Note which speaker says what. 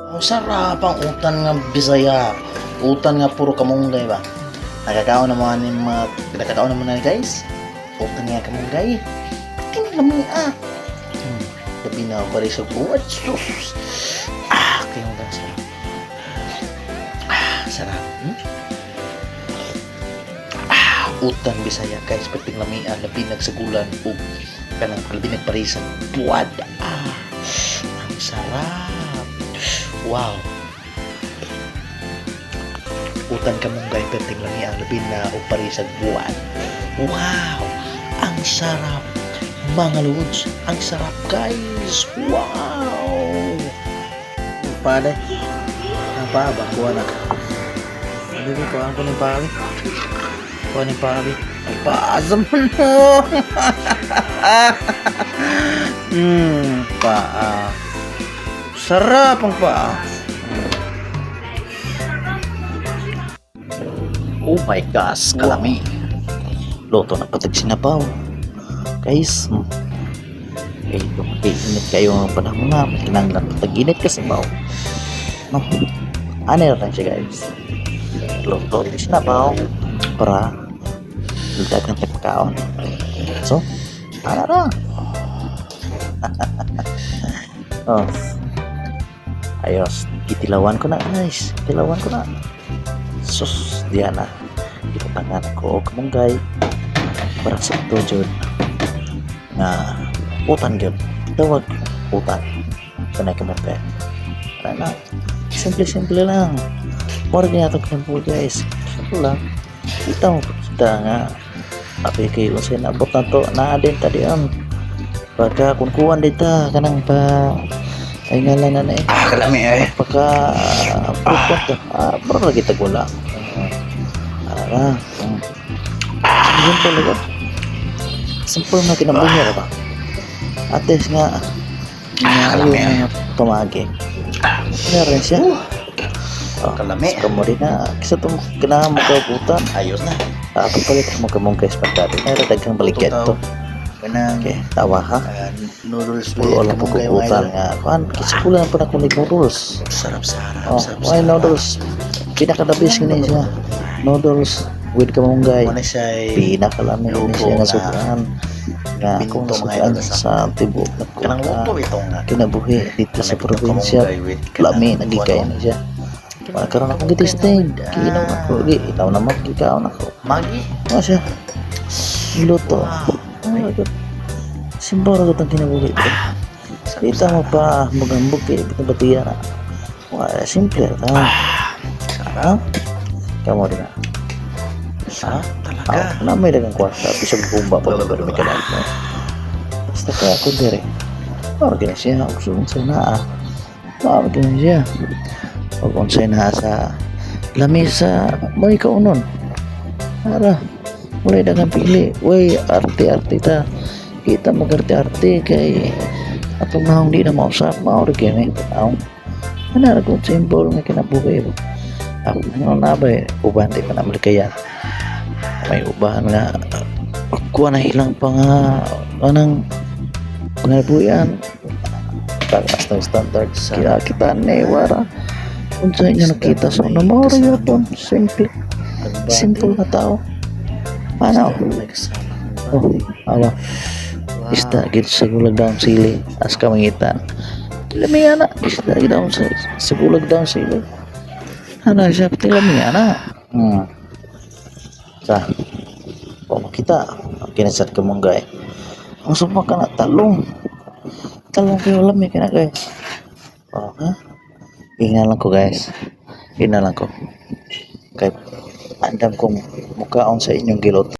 Speaker 1: Ang sarap ang utan nga Bisaya. Utan nga puro kamunggay ba. Nakakaon na mga ni mga nakakaon na mga ni guys. Utan nga kamunggay. Kinalami ah. Labi na pare sa buhat. Sus. Ah, kayo ang sarap. Ah, sarap. Ah, utan Bisaya guys, perting lamian, labi nagsagulan ug kanang labi nagparisan buwad. Ah, ang sarap. Wow. Utan kamunggay perting lamian, labi na og parisag buwad. Wow! Ang sarap. Mga lods, ang sarap, guys. Wow! Pare. Ang paa ba? Kuha na. Ano ba? Kuha ko ng paa. Kuha ng paa. Ang paa sa mo. Paa. Sarap ang paa. Oh my gosh, kalami. Luto na patag sinabaw. Guys, Eh, okay, init kayo ang panahon nga. May kinahanglan patag init ka sabaw. No? Ano lang siya, guys. Luto na sinabaw para daghang tayo pagkaon. So, ano na? Oh. Ayos, itilawan ko na, guys. Itilawan ko na. Sus, diana. Ipatangan ko og kamunggay para sa ito jud nga utan gyud. Tawag utan. Kanay kamunggay. Para na. Simple-simple lang. Mura gyud atong kinabuhi, guys. Simple lang. Kita mo kita nga abi kay unsay naabot na to naa din ta diyan. Pagka kung kuwan dita kanang pa ay nga lang na na eh.
Speaker 2: Ah, kalami eh.
Speaker 1: Pagka ah, ah, para lagi tagwala. Ah, simple lang. Simple na kinabuhi ra ba? Ates nga nga
Speaker 2: Ah, kalami
Speaker 1: yung
Speaker 2: eh.
Speaker 1: mga pamagi. Meron siya. Oh,
Speaker 2: Kalami.
Speaker 1: Sa kamo rin na. Kasi itong kailangan mo kabutan.
Speaker 2: Ayos na.
Speaker 1: Ah, pagpalit mo kamong guys pagdati. Ay, daghang baligyan to.
Speaker 2: Kanang
Speaker 1: Okay, tawa ha.
Speaker 2: Noodles with
Speaker 1: Pulo lang po
Speaker 2: kamunggay, mga
Speaker 1: kukutan
Speaker 2: idol.
Speaker 1: nga. Kuan, kasi kulang pa na kunig noodles.
Speaker 2: Sarap sarap.
Speaker 1: Oh,
Speaker 2: Sarap
Speaker 1: why
Speaker 2: sarap.
Speaker 1: noodles? Pinaka-the best nga siya. Noodles with kamunggay.
Speaker 2: Muna siya ay
Speaker 1: Pinakalami ni
Speaker 2: luto
Speaker 1: siya nga
Speaker 2: nga
Speaker 1: sukaan. Nga akong
Speaker 2: binto, mga
Speaker 1: nasukaan
Speaker 2: idol,
Speaker 1: sa tibok na
Speaker 2: kanang luto itong nga.
Speaker 1: kinabuhi dito sa
Speaker 2: Kanang
Speaker 1: probinsya.
Speaker 2: kamunggay with kanang
Speaker 1: Lami nagi kay
Speaker 2: kuwan,
Speaker 1: ni siya. Wala karon akong gitisting. Kiinaw ako. Giinaw naman gikaon ako.
Speaker 2: Maggi.
Speaker 1: Ano siya? Luto.
Speaker 2: Wow.
Speaker 1: Oh, God. Simple ra gud ang kinabuhi, bro.
Speaker 2: Sarap,
Speaker 1: Kita mo pa magambog kay batiya na. Wala, simple ra.
Speaker 2: Sarap.
Speaker 1: Ha? Kamo din na.
Speaker 2: Sarap talaga.
Speaker 1: Ah, na may dagang kwarta bisag bomba pa ba may kanal mo. Basta kaya ako dire. Mao gina siya og unsay naa. Mao gina siya. Og unsay naa sa lamisa mo'y kaunon. Ara, walay dagang pili. Way arte-arte ta. Kita mag-arte-arte kay atong naong di na mausap. Mao ra gyud ni taong. Ana ra gud simple nga kinabuhi. Ako na na ba eh, uban di pa na malikayan. May uban nga kuha na ilang pa nga anang kinabuhian taas ng standard kaya kita ni wara unsa inyo nakita sa una mo ra gyud simple simple na tao ano.
Speaker 2: May kasama.
Speaker 1: Oh, awa.
Speaker 2: Wow.
Speaker 1: Isda gid sa gulag daon sili as kamangitan lami ana isda gid daon sa gulag daon sili ana siya pati lami ana. Sa o makita kinasat kamunggay ang sumpa ka na talong talong kayo lami ka na, guys. Oh, ha, ingnan lang ko, guys, ingnan lang ko kay andam kong mukaon sa inyong gilot.